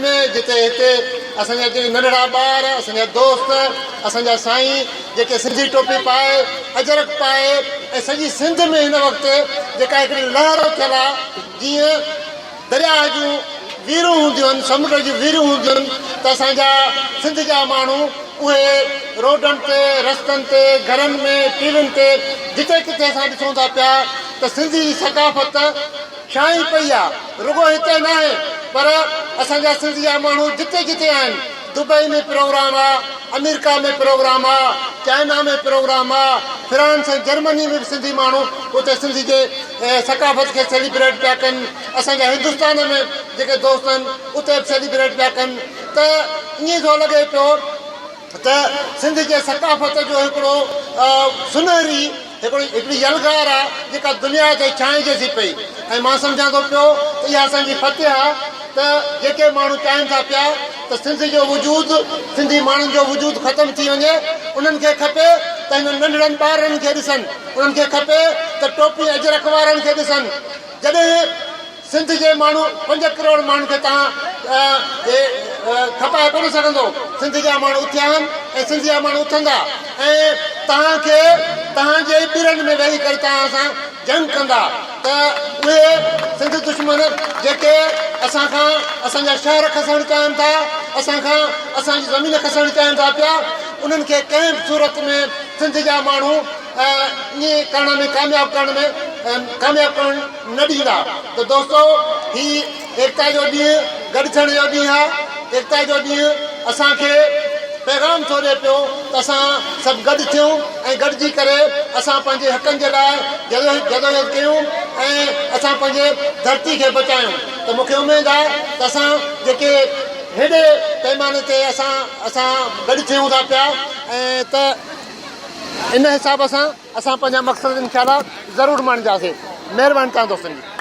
۾ جتي هتي اسان جا جيڪي ننڍڙا ٻار، اسان جا دوست، اسان جا سائين جيڪي سنڌي ٽوپي پائي، اجرڪ پائي ۽ سڄي سنڌ ۾ هن وقت جيڪا هڪڙي لهر اٿيل آ جيئن درياهه جون ويرون هونديون آهن، سمنڊ جون ويرون هونديون آهن ته اسان جا سنڌ جا ماڻهو اهي روڊن تي، رستن تي، گهرن ۾، ٽي وين تي جتي ڪٿي اسان ڏسون ٿا پيا ته سنڌي جي ثقافت ڇانئي پئي آ، رڳو هتي ناهي پر اسان جا سنڌ جا ماڻهو جتي جتي آهن، دبئي ۾ پروگرام آ، آمريڪا ۾ پروگرام آ، چائنا ۾ پروگرام آ، فرانس ۽ جرمني ۾ به سنڌي ماڻهو اتي سنڌ جي ثقافت کي سيليبريٽ پيا ڪن، اسان جا هندستان ۾ جيڪي دوست آهن اتي به سيليبريٽ پيا ڪن ته ائين ٿو لڳي پيو ته سنڌ جي ثقافت جو هڪڙو سنهري هڪڙو هڪڙي يلغار آ جيڪا دنيا تي ڇانئجي ٿي پئي ۽ مان سمجهان ٿو پيو ته اها اسان جي فتح آ ته جيڪي ماڻهو چاهين ٿا پيا ته سنڌ جو وجود سنڌي ماڻهن جو وجود ختم ٿي وڃي انهن کي کپي ته هنن ننڍڙن ٻارڙن کي ڏسن انهن کي کپي ته ٽوپي اجرڪ وارن کي ڏسن جڏهن سنڌ جي ماڻهو پنج ڪروڙ ماڻهن کي توهان کپائي ڪونه سگهندو. سنڌ جا ماڻهو اٿيا آهن ۽ سنڌ جا ماڻهو اٿندا ۽ توهان کي توهان جي ئي پيرن ۾ ويهي ڪري توهان سان جنگ ڪندا ته اهي سنڌ دشمن جيڪي اسان کان اسان جا شهر کسڻ چاهين ٿا، اسان کان اسان جي زمين کسڻ چاهين ٿا پيا، انهن کي ڪنهن به صورت ۾ سنڌ جا ماڻهو ائين ڪرڻ ۾ ڪامياب ڪرڻ ۾ ڪامياب ڪرڻ نه ڏيندا ته دوستو هي ايڪتا جو ڏينهن گڏ ٿيڻ جو ڏينهن آهي ايڪتا جو ڏينهن اسان کي پيغام ٿو ڏي پيو ته اسان سڀ گڏ ٿيون ۽ گڏجي ڪري اسان پنهنجي حقن جي لاء جدوجهد ڪيون ۽ اسان پنهنجي ڌرتي کي بچايون ته مون کي اميد آهي ته اسان جيڪي هيڏي پيماني تي اسان اسان گڏ ٿيون ٿا پيا ۽ ته ان حساب سان اسان پنهنجا مقصد انشاء الله ضرور ماڻينداسين مهرباني توهان دوستن جي.